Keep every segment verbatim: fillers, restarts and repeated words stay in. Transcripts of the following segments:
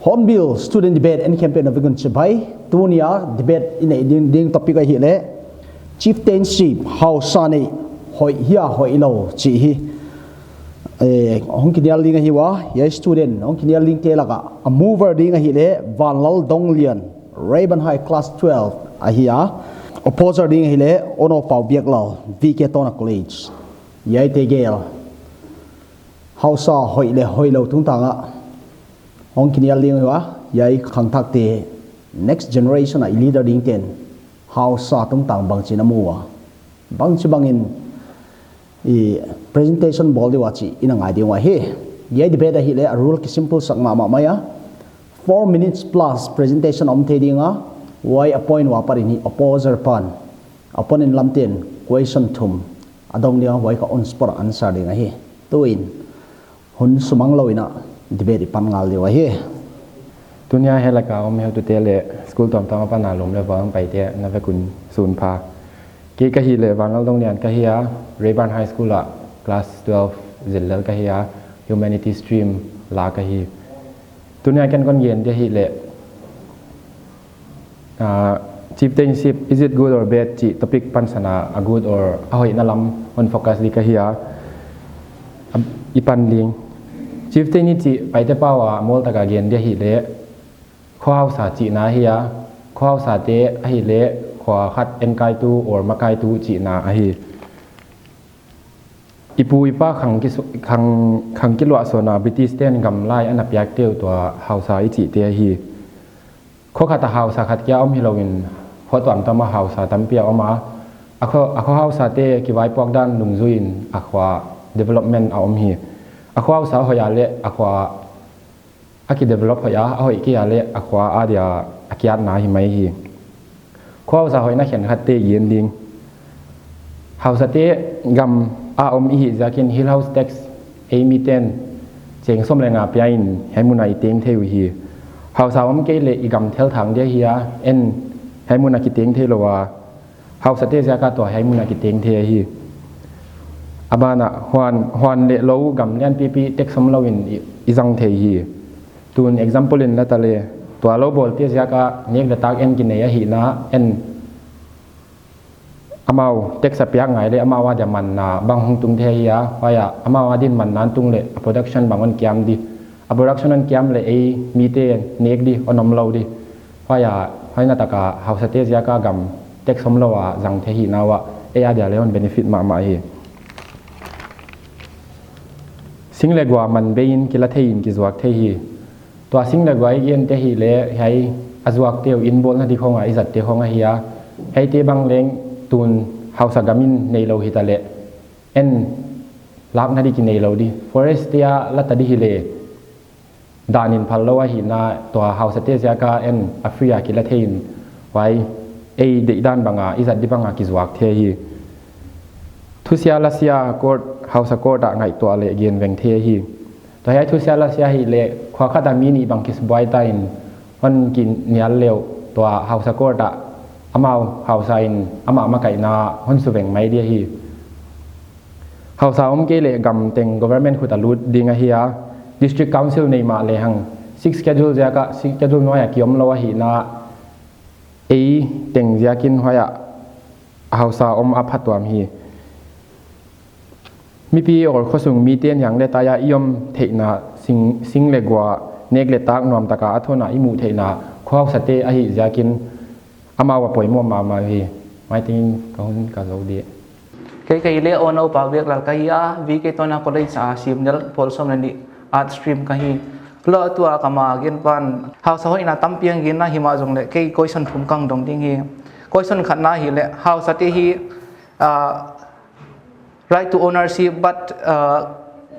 Hornbill Student Debate and Campaign a vek un chibai. Tuni a debate i neih ding, ding topic ahihleh chieftainship, hausa neih hoih hia hoihlou chih hi. Eh, hong kinial ding ahi ua, hiai student hong kinial dingte laka a mover ding ahihleh Vanlal Donglian, Rayburn High Class twelve ahi a. Opposer ding ahihleh Ono Paubiaklal, V K Tona College. Hiaite gel hausa hoih leh hoihlou tungtang a hong kinial ding ahi ua, hiai khangthakte, next generation a i leader dingte'n hausa tungtang bangchi'n a mu ua, bangchibangin i presentation bawl di ua chih i na ngai ding ua hi. Hiai debate ahihleh a rule kisimple sak mahmah mai a. Four minutes plus presentation om thei ding a, huai a point ua parin hi opposer pan, opponent lamte'n question thum a dong ding a, huai kha on spot a answer ding ahi. Tuin hun sumang lou in a debate i pan ngal di ua hi. Tuni a hiai laka om heutute leh school tuamtuam apan a lawm leh vual a paite na vek un sunpha. Kei ka hihleh Vanlal Donglian ka hi a, Rayburn High School a class twelve zil lel ka hi a, Humanities stream la ka hi. Tuni a ken kon gen di ahihleh, ah, chieftainship, is it good or bad chih topic pansan a, a good or a hoihna lam hon focus di ka hi a, a, i pan ding. Chieftain i chih Paite pau a mawl taka gen di ahihleh, khua hausa chihna ahi a, khua hausate ahihleh khua khat enkaitu or makaitu chihna ahi. I pu i pa khang ki, khang, khang kiluah sawn a British te'n gamlai ana piakte uh tua hausa i chihte ahi. Khua khat a hausa khat kia om hilouin, khua tuamtuam a hausa tampi a om a. A khua, a khua hausate kivaipuak dan dungzui in a khua development a om hi. A khua hausa hoih a leh a khua a kidevelop hoih a, a hoih kei a leh a khua adia a kiatna hi mai hi. Khua hausa hoihna khenkhatte gen ding. Hausate gam a om i hih ziakin Hill House Tax ei mite'n cheng sawm leh nga pia in hiai mun a i teng thei uhi. Hausa om kei leh i gam thelthang dia hi a, en hiai mun a kiteng theilou a, hausate ziaka tua hiai mun a kiteng thei ahi. A ban ah huan, huan leh lou gam lianpipi tax omlou in i, i zang thei hi. Tun example in la ta leh, tua lou bawlte ziaka nek leh tak en kinei ahihna, en amau tax a piak ngai leh amau adia manna bang hong tung thei hi a, huai a amau adin manna tung leh a production bang hon kiam di. A production hon kiam leh ei mite nek di hon omlou di. Huai a, huai na taka hausate ziaka gam tax omlou a zang thei hihna uah, ei adia leh hon benefit mahmah hi. Sing leh gua man bei in kila thei in kizuak thei hi. Tua sing leh gua i gente ahihleh hiai a zuakte uh in bawlna di khong a i zatte khong ahi a. Hiaite bang leng tun hausa gam in neilou hita leh, en lakna di kineilou di. Forest te a la ta di hileh, dan in phal lou ahihna, tua hausate ziaka en a free a kila thei in, huai ei deihdan bang a, i zat di bang a kizuak thei hi. Thusia lasia court, hausa court a ngaihtuah leh gen veng thei hi. Tua hiai thusia lasia ahihleh, khua khat a mi nih bang kisubuai ta in, hon kinial leh uh, tua hausa court a amau hausa in amah makaihna hon su veng mai di ahi. Hausa om kei leh gam teng government khut a lut ding ahi a, district council nei mah lehang, sixth schedule ziaka, sixth schedule nuai a ki omlou ahihna, ei teng ziakin huai a hausa om a phatuam hi. Mipi or khosung mite'n hiang leh tai a i om theihna sing, sing leh gua nek leh tak nuam taka a thon a i muh theihna khua hausate ahih ziakin amau a poimoh mahmah hi. Huai teng in ka hun ka zou di. Kei ka hihleh Ono Paubiaklal ka hi a, V K Tona College a simnel pawl sawm leh nih Art stream ka hi. Lou tua ka ma gen pan hausa hoihna tampi a gen na hi mah zong leh kei question thum ka dong ding hi. Question khatna hi leh hausate hi, ah, right to ownership, but, uh,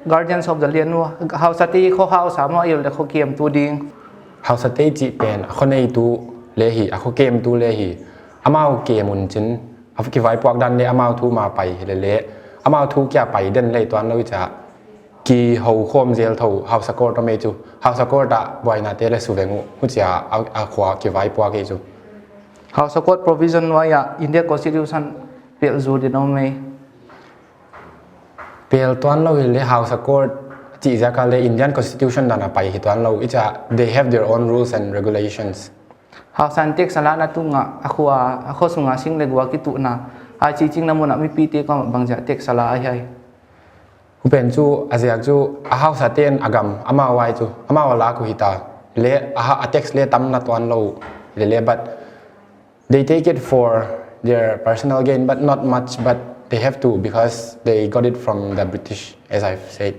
guardians of the land, hausate kho hausa maw, i leh kho kemtu ding. Hausate chih pen a kho neitu leh hi, a kho kemtu leh hi. Amau kem un chin, a kivaipuak dan leh amau thu mah pai hi leh leh, amau thu kia pai den leh tuan lou i chia, kihou khawm zel thou, hausa court om ei chu. Hausa court ah buainate leh suveng uh, huchia a, a khua kivaipuak ei chu. Hausa court provision nuai ah India Constitution pel zu din om ei. Pel tuan lou hi leh hausa court chih ziak a leh Indian Constitution dan a pai hi tuan lou. I chia, they have their own rules and regulations. Hausa'n tax a lana tung a, a khua, a kho sunga sing leh gua kituhna, a chi ching na mun a mipite kha bangziak tax a la ahi ai. Hupen chu a ziak chu a hausate'n a gam amau uai chu, amau a lak uh hita. Leh a ha-, a tax leh tam na tuan lou leh leh, but they take it for their personal gain, but not much, but they have to because they got it from the British, as I've said.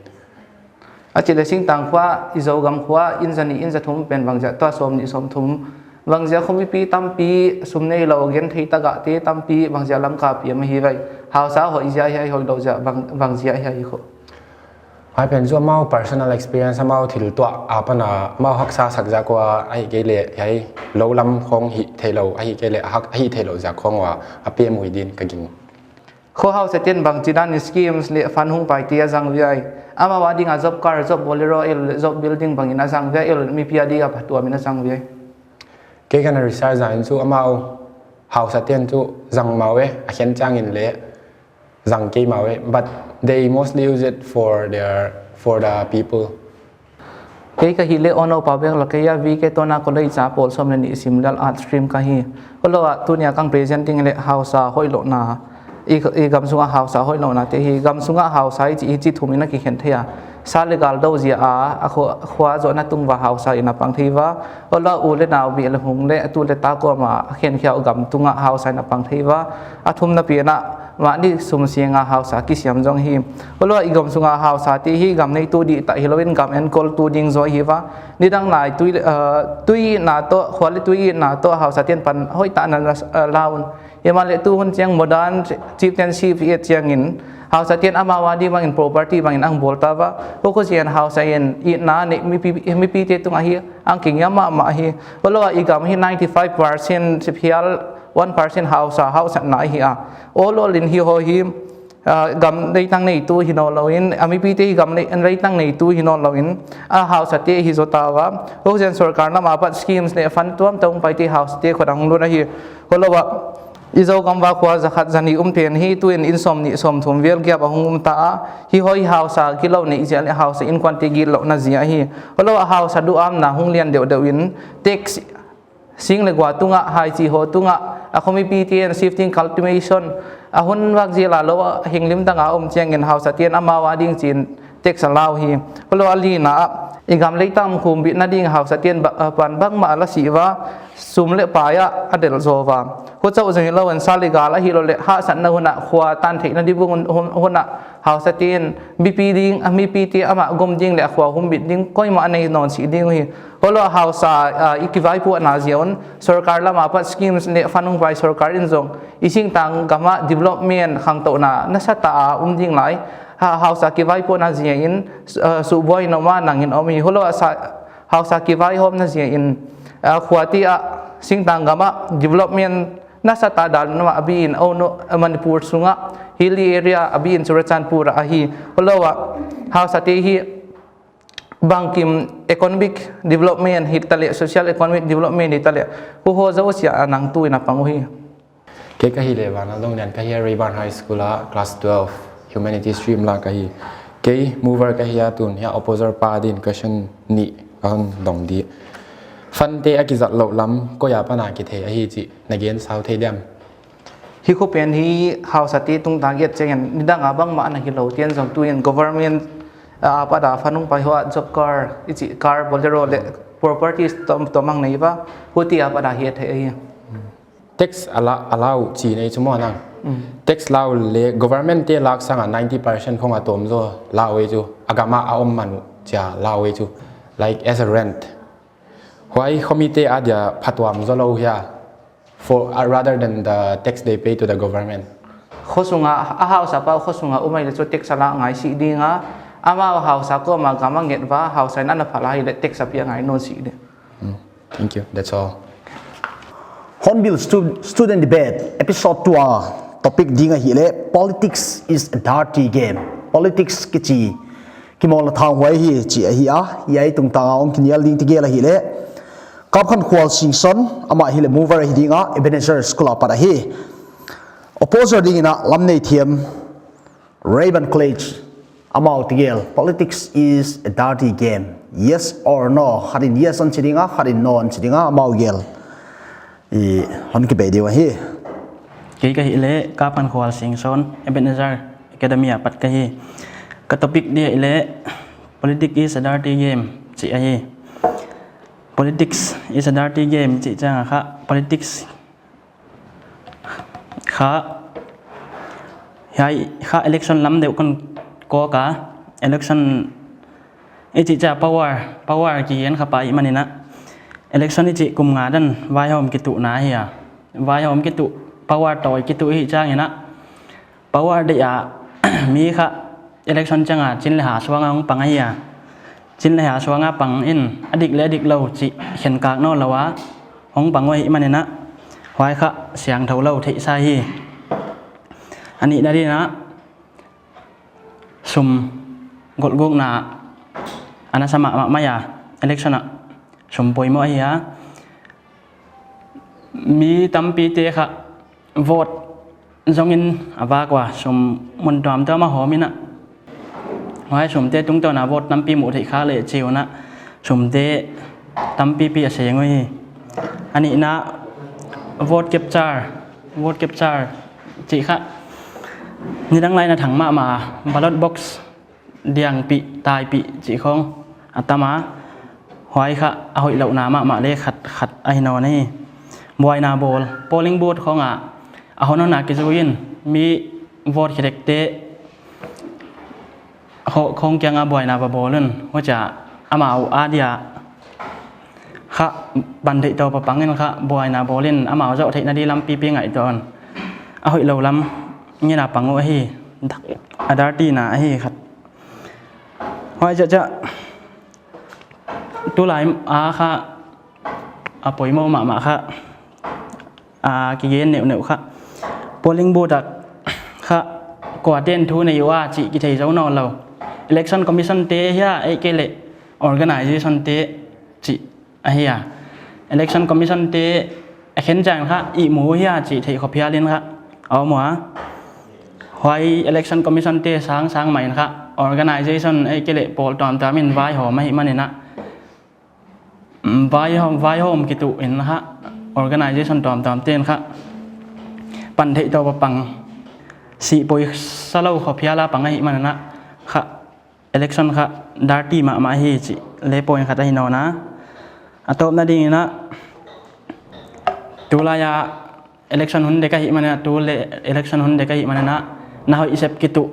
A chih leh singtang khua, i Zogam khua, inn za nih, inn za thum pen bangziak tua sawm nih sawm thum. Bangziak kho mipi tampi, sum neilou, genthei tagahte tampi, bangziak lam ka piam hi vai. Hausa hoih ziak hiai, hoihlou ziak bang, bangziak hiai kho. Huai pen chu amau personal experience, amau thil tuah apan a, amau haksa sak ziak ua, ahihkeileh hiai lou lam khong hih theilou, ahihkeileh hak, hih theilou ziak khong ua, a piam ui din ka gingta. Kho hausate'n bangchidan in schemes leh fund hong paite a zang uh ai. Amau a ding a job card, job Bolero, ei leh job building bangin a zang uh ai, ei leh mipi a ding a phatuam in a zang uh ai. Kei ka na research dan chu amau hausate'n chu zang mah uh e, a khen chiang in leh zang kei mah uh e, but they mostly use it for their, for the people. Kei ka hi leh Ono Pau Bek la kei a, V K Tona College a pawl sawm leh nih sim leh art stream ka hi. Kho lou a tuni a ka present ding leh hausa hoihlouhna. I, i gam sunga hausa hoihlouhnate hi, gam sunga hausa i chi, i chi thum in a kikhen thei a. Sa leh gal dou ziak a, a kho, khua zohna tung ua hausa in a pang thei ua. Kho lou a u leh nau bih leh hung leh, tu leh ta kuamah, a khenkhiak gam tunga hausa in a pang thei ua. A thumna pen a, mahni sum siang a hausa kisiam zong hi. Kho lou a i gam sunga hausate hi gam neitu dihtah hilou in gam enkoltu ding zaw hi ua. Nidang lai tui, uh, tui na toh, khua leh tui na toh hausate'n pan hoihtah na, uh, la un. Himahleh tu hun chiang modern chieftainship i et chiang in, hausate'n amau a ding bangin property bangin a hong bawl ta ua. Huchiin hausa in i na nei mipi, mipite tung a hi, a kingiam mahmah hi. Kho lou a i gam hi ninety five percent sip hial, one percent hausa, hausa na hi a. Kho lou in hi ho hi, ah, gam leitang neitu hi nawnlou in, a mipite hi gam lei, leitang neitu hi nawnlou in, a hausate hi zaw ta ua. Huchiin sorkar lam apat schemes leh fund tuamtuam paite hausate khut a hong lut ahi. Kho lou a, i Zogam ua khua za khat za nih um pen hi, tu in inn sawm nih sawm thum vel giap a hong um ta a. Hi hoih hausa kilou neih ziak leh hausa innkuante gilou na ziak hi. Kho lou a hausa duhamna hong lian deuhdeuh in, tax sing leh gua tunga, hai chi ho tunga, a kho mipite'n shifting cultivation, a hun vak zel a lou a hing lim dang a om chiang in hausate'n amau a ding chi'n tax a la uh hi. Kho lou a lina a, i gam leitang humbitna ding hausate'n ba, a pan bangmah a la sih ua, sum leh pai a a delh zaw ua. Huchauh zong hilou in sa leh gal ahihlouhleh hahsatna hun a khua tan theihna ding bang hun, hun, hun a hausate'n mipi ding, a mipite amah gum ding leh a khua humbit ding koimah a nei nawn sih ding uh hi. Kho lou a hausa, ah, i kivaipuakna ziak un, sorkar lam apat schemes leh fund hong pai sorkar in zong, i singtang gam a development khangtouhna nasatah a um ding lai. Ha, hausa kivaipuakna ziak in, ah, subuai in om a nang in om hi. Kho lou a sa, hausa kivaihawmna ziak in, ah, khuate a singtang gam a development nasatah dalin om a, a bih in Ono, Manipur sunga, hilly area a bih in Churachandpur a ahi. Kho lou a, hausate hi, bangkim economic development hitaleh, social economic development hitaleh, huho zosia a nangtu in a pang uhi. Kei ka hi leh Vanlaldong Lian ka hi a, Rayburn High School a class twelve humanities stream la ka hi. Kei mover ka hi a, tun hiai opposer pa din question nih ka hon dong di. Fund te a kizat louh lam koi apan a kithei ahi chih na gen sau thei diam? Hi kho pen hi hausate tungtang i et chiang in, nidang a bangmah ana hilou, tiang zong tu in government, ah, apat a fund hong pai ua job card, i chih car, Bolero leh properties tuamtuam a nei ua, huti apat a hi thei ahi. Tax a la, a la uh chi nei chu maw nang. Mm. Tax la uh leh government te lak sang a ninety percent khong a tawm zaw la uh ei chu, a gam a a om man uh. chia lau ei chu, like, as a rent. Huai khomite adia phatuam zaw lou hia, for, uh, rather than the tax they pay to the government. Khosunga, a hausa pa khosunga um ahih leh chu tax a la ngai sih ding a, amau hausa koma gam a nget va, hausa in ana phal ahih leh tax a pia ngai nawn sih ding. Hmm. Thank you. That's all. Hornbill Stu-, Student Debate, episode two a topic ding ahih leh, politics is a dirty game. Politics kichi kimawlna thanghuai hi chi ahi a, hiai tungtang a hong kinial ding tegel ahih leh, Kapkhankhual Singson, amah hi leh mover ahi ding a, Ebenezer School a pat ahi. Opposer dingin a Lamneithiam, Rayburn College, amau tegel, politics is a dirty game. Yes or no? Khat in yes hon chi ding a, khat in no hon chi ding a, amau gel i hon kibei ding ahi. Kei ka hih leh Kapkhankhual Singson, Ebenezer Academy a pat ka hi. Ka topic ding ahih leh, politics is a dirty game chi ahi. Politics is a dirty game chih chiang a kha, politics kha, hiai kha election lam deuh kon kawk a, election i chih chiang a power, power kigen kha pa ahih manin a, election i chih kum nga dan vaihawm kituhna ahi a. Vaihawm kituh, power tawi kituh i chih chiangin a, power deih a mi kha election chiang a chin leh ha suang a hong pang ahi a. Chin leh ha suang a pang in a dik leh a dik lou chih khenkak nawnlou a hong pang uh ahih manin a, huai kha siangthou lou theihsa hi. A nihna dingin a, sum golhgukna ana sa mahmah mai a, election a sum poimoh ahi a. Mi tampite kha vote zongin a vak ua, sum mun tuamtuam a hawm in a, huai sumte tungtawn a vote tampi muh theih khak leh chi un a, sumte tampipi a seng uhi. A nihna, vote capture, vote capture chih kha nidang lai in a thang mahmah a, ballot box diangpih, taipih chih khong a tam a, huai kha a hoihlouhna mahmah leh khat, khat ahi nawn hi. Buaina bawl, polling booth khong a, a hon hon a kizui in, mi vote khe dekte khong kiang a buaina va bawl un, huchia amau adia kha, pan theih tawp a pang in kha buaina bawl in, amau zoh theihna di lampipi ngaihtuah un. A hoihlou lam ngen a pang uh ahi, a dirty na ahi khat. Huai chiah chiah, tulai a kha a poimoh mahmah kha, a kigen neuhneuh kha, polling booth a kha kuate'n thu nei ua chih kithei zou nawnlou. Election Commission te hia, ahihkeileh organization te chih ahi a. Election Commission te a khen chiang kha ihmu hia chih theih khop hial in kha a om ua. Huai Election Commission te sangsang mah in kha organization ahihkeileh pawl tuamtuam in vaihawm ahih manin a, mm, vaihawm, vaihawm kituh in kha, organization tuamtuamte'n kha pan theih tawp a pang, sih poisa lou khop hial a pang ahih manin a kha, election kha dirty mahmah hi chih leh point khat ahi nawn a. A tawpna dingin a, tulai a election hun dek ahih manin a, tu leh election hun dek ahih manin a, na hoih sep kituh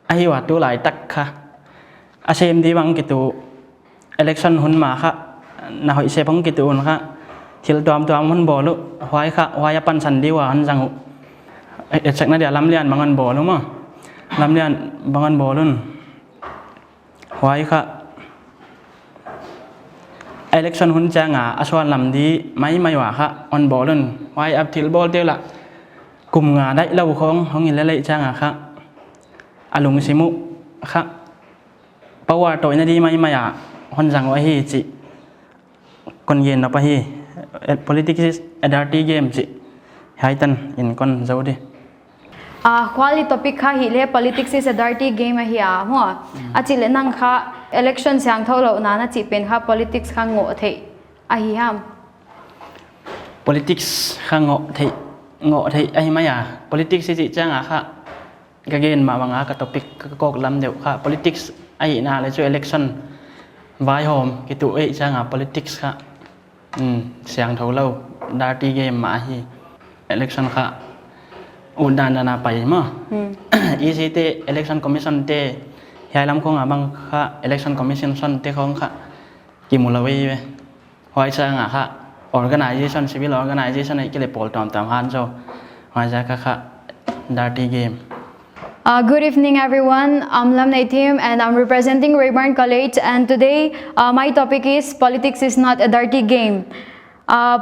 ahi ua, tulai tak kha a sem di bang kituh, election hun ma kha na hoih sep hong kituh un kha, thil tuamtuam hon bawl uh, huai kha, huai a pansan di ua hon zang uh. Etsakna dia lamlian bang hon bawl uh maw. Lamlian bang hon bawl un. Huai kha election hun chiang a a suan lam di maimai ua kha hon bawl un. Huai a thil bawlte uh lah kum nga daihlou khong hong hi lel chiang a kha, a lungsim uh kha power tawina di maimai a hon zang uh ahi chih kon gen nop ahi. Eh, politics is a dirty game chih hiai tan in kon zou di. Ah, khual i topic kha hi leh politics is a dirty game ahi a, maw. Mm. A chih leh nang kha election siangthou louhna na chih pen kha politics kha ngoh theih ahi hiam? Politics kha ngoh theih, ngoh theih ahi mai a. Politics i chih chiang a kha, ka gen mah bang a ka topic ka kawk lam deuh kha, politics ahihna leh chu election vaihawm kituh ahih chiang a politics kha, mm, siangthou lou, dirty game mah ahi. Election kha utdan dan a pai maw. Hmm. EC te, Election Commission te, Hiai lam khong a bang kha Election Commission te khong kha kimu lou ve. Huai sang a kha organization, civil organization ahihkeileh pawl tuamtuam khan zaw. Huai sang a kha dirty game. Uh, good evening, everyone. I'm Lamnei Thim, and I'm representing Rayburn College. And today, uh, my topic is politics is not a dirty game. Uh,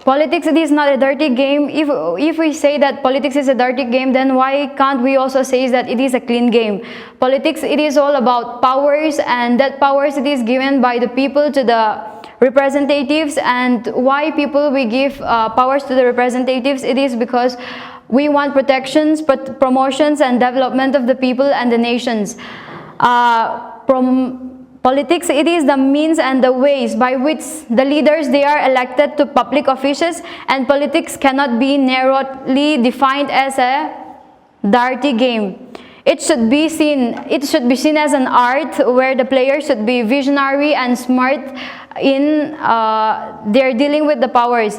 politics, it is not a dirty game. If, if we say that politics is a dirty game, then why can't we also say that it is a clean game? Politics, it is all about powers, and that powers, it is given by the people to the representatives. And why people we give, uh, powers to the representatives? It is because we want protections, prot-, promotions, and development of the people and the nations. Uh, prom-, politics, it is the means and the ways by which the leaders, they are elected to public offices, and politics cannot be narrowly defined as a dirty game. It should be seen, it should be seen as an art where the players should be visionary and smart in, uh, their dealing with the powers.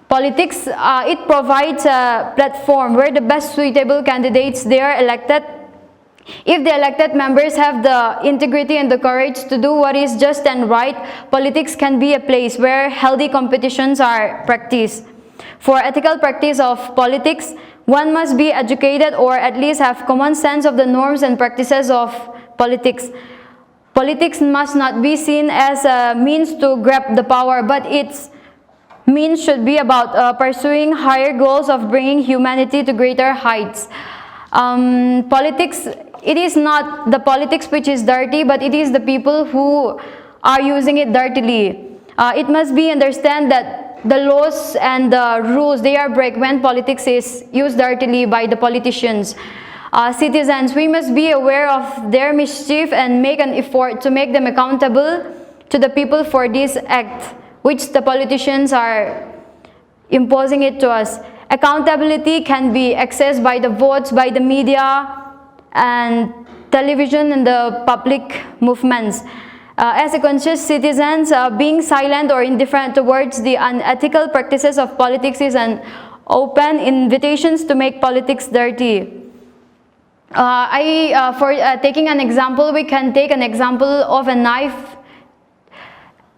Politics, uh, it provides a platform where the best suitable candidates, they are elected. If the elected members have the integrity and the courage to do what is just and right, politics can be a place where healthy competitions are practiced. For ethical practice of politics, one must be educated or at least have common sense of the norms and practices of politics. Politics must not be seen as a means to grab the power, but its means should be about, uh, pursuing higher goals of bringing humanity to greater heights. Um, politics, it is not the politics which is dirty, but it is the people who are using it dirtily. Uh, it must be understood that the laws and the rules, they are break when politics is used dirtily by the politicians. Uh, citizens, we must be aware of their mischief and make an effort to make them accountable to the people for this act, which the politicians are imposing it to us. Accountability can be accessed by the votes, by the media, and television and the public movements. Uh, as a conscious citizens, uh, being silent or indifferent towards the unethical practices of politics is an open invitation to make politics dirty. Uh, I, uh, for, uh, taking an example, we can take an example of a knife.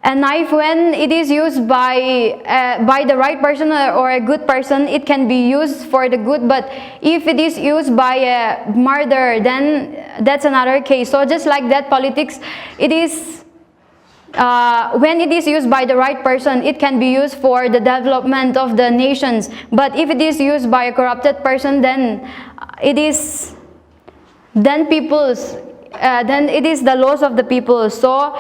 A knife, when it is used by, uh, by the right person or, or a good person, it can be used for the good. But if it is used by a murderer, then that's another case. So just like that, politics, it is, uh, when it is used by the right person, it can be used for the development of the nations. But if it is used by a corrupted person, then it is, then people's, uh, then it is the loss of the people. So,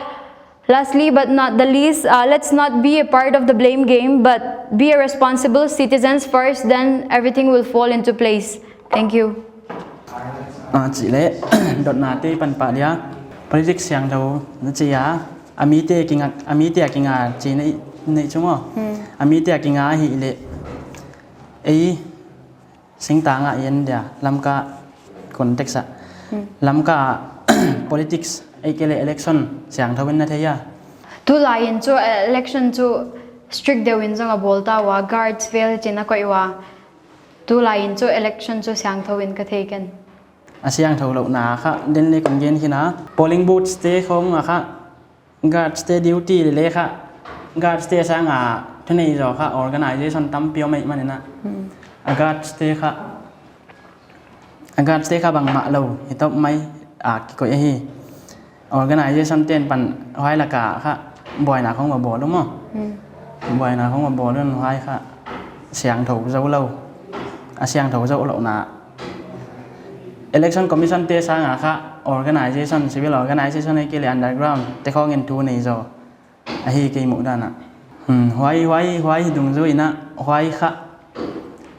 lastly but not the least, uh, let's not be a part of the blame game, but be a responsible citizens first, then everything will fall into place. Thank you. Ah, chih leh, dotna te pan pah dia. Politics siangthou na chih a, a mite kinga, a mite kinga chih nei, nei chung aw. Hmm. A mite kinga hi leh. Ei, singtang a en dia, Lamka context a. Hmm. Lamka politics, ahihkeileh election siangthou in na thei a. Tulai in chu, eh, election chu strict deuh in zong a bawl ta ua, guards vel chin a koih ua. Tulai in chu election chu siangthou in ka thei ken. A siangthou louhna kha, den le kon gen khin a. Polling booths te khong a kha, guards te duty le le kha, guards te sang a, thunei zaw kha, organization tampi om ei man in a. Hmm. A guards te kha, a guards te kha bangmah lou, hi top mai a kikoih ahi. Organization ten pan huai laka kha buaina khong va bawl uh maw. Hmm. Buaina khong va bawl un huai kha siangthou zou lou. A siangthou zou louhna. Election Commission te sang a kha organization, civil organization ahihkeileh underground te khong in thu nei zaw. Ahi kei muhdan a. Hmm, huai, huai, huai dungzui in a, huai kha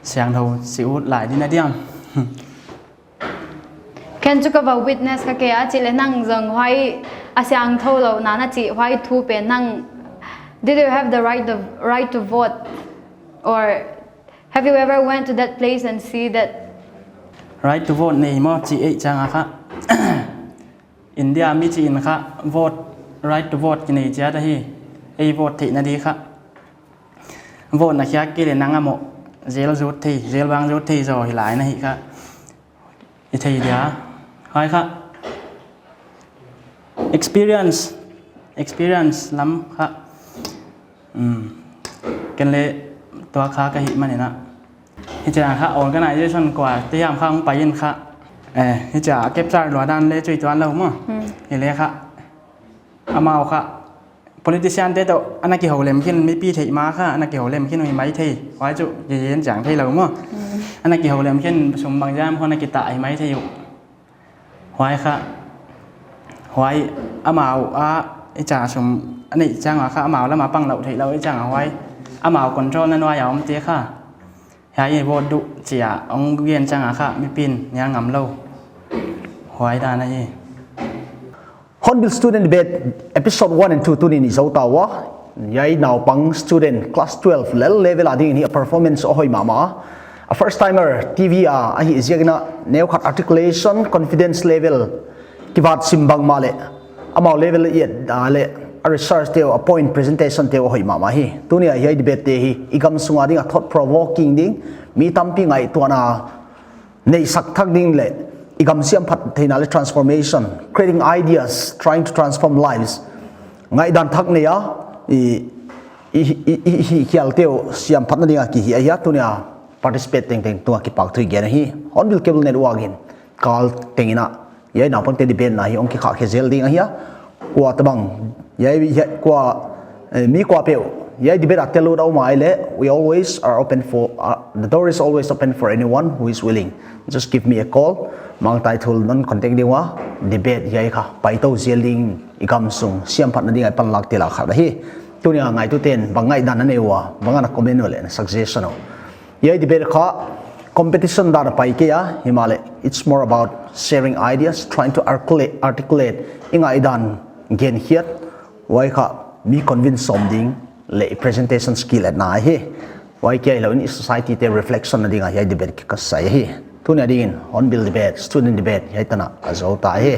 siangthou si ut lai ding a diam. Ken chu ka va witness kha kei a, chih leh nang zong huai a siangthou louhna na chih huai thu pen nang, did you have the right of, right to vote? Or have you ever went to that place and see that? Right to vote nei maw chih ei chang a kha. India mi chih in kha vote, right to vote kinei chiat ahi. Ei vote theihna di kha. Vote na khiak kei leh nang a maw jail zut thei, jail bang zut thei zaw hi lai na hi kha. I thei dia. Huai kha, Experience, experience lam kha, um, ken le tua kha ka hih manin a, hichia kha organization kua te hiam kha hong pai in kha, eh, hichia capture lua dan le chui tuan lou maw. Hmm. Hileh kha, amau kha politician te toh ana kihou lem khin, mipi theih ma kha ana kihou lem khin uh hi maithei. Huai chu kigen chiang theilou maw. Hmm. Ana kihou lem khin, sum bangzah khong ana kitah hi maithei uh. Huai kha, huai amau a, i chang a sum a neih chiang a kha, amau lam a pang lou theilou i chang a, huai amau control na nuai a om te kha, hiai vote duh chia hong gen chiang a kha, mipi'n nial ngam lou. Huai dan ahi. Hornbill Student Debate episode one and two tuni'n i zou ta ua. Hiai naupang student class twelve lel level a dingin hi a performance a hoih mahmah. A first timer T V a ahih ziakin a, neu khat articulation, confidence level kivat sim bang mahleh, amau level i et a leh, a research te uh, a point presentation te uh a hoih mahmah hi. Tuni a hiai debate te hi i gam sung a ding a thought provoking ding, mi tampi ngaihtuahna neihsak thak ding leh, i gam siamphat theihna leh transformation, creating ideas, trying to transform lives, ngaihdan thak nei a, i, i, i, i, i khial te uh siamphatna ding a ki hi ahi a, tuni a participate tengteng tung a kipahthu i gen ahi. Hornbill Cable Network in kal tengin a, hiai naupang te debate na hi hong kikhah khe zel ding ahi a. Kua tabang, hiai, hiai, kua, eh, mi kuapeuh hiai debate a tel ut a om a leh, we always are open for, uh, the door is always open for anyone who is willing. Just give me a call. Mangthai Thul non contact ding ua, debate hiai kha paitou zel ding, i gam sung siamphatna ding a i panlak te lak khat ahi. Tuni a ngaihtute'n bang ngaihdan na nei ua, bang a na comment uh leh na suggestion uh. Hiai debate kha competition dan a pai kei a, himahleh it's more about sharing ideas, trying to articulate, articulate i ngaihdan genkhiat, huai kha mi convince sawm ding leh i presentation skill etna ahi. Huai kia hilou in i society te reflection na ding a hiai debate kha ka sai ahi. Tuni a dingin Hornbill Debate, Student Debate, hiai tan a ka zou ta ahi.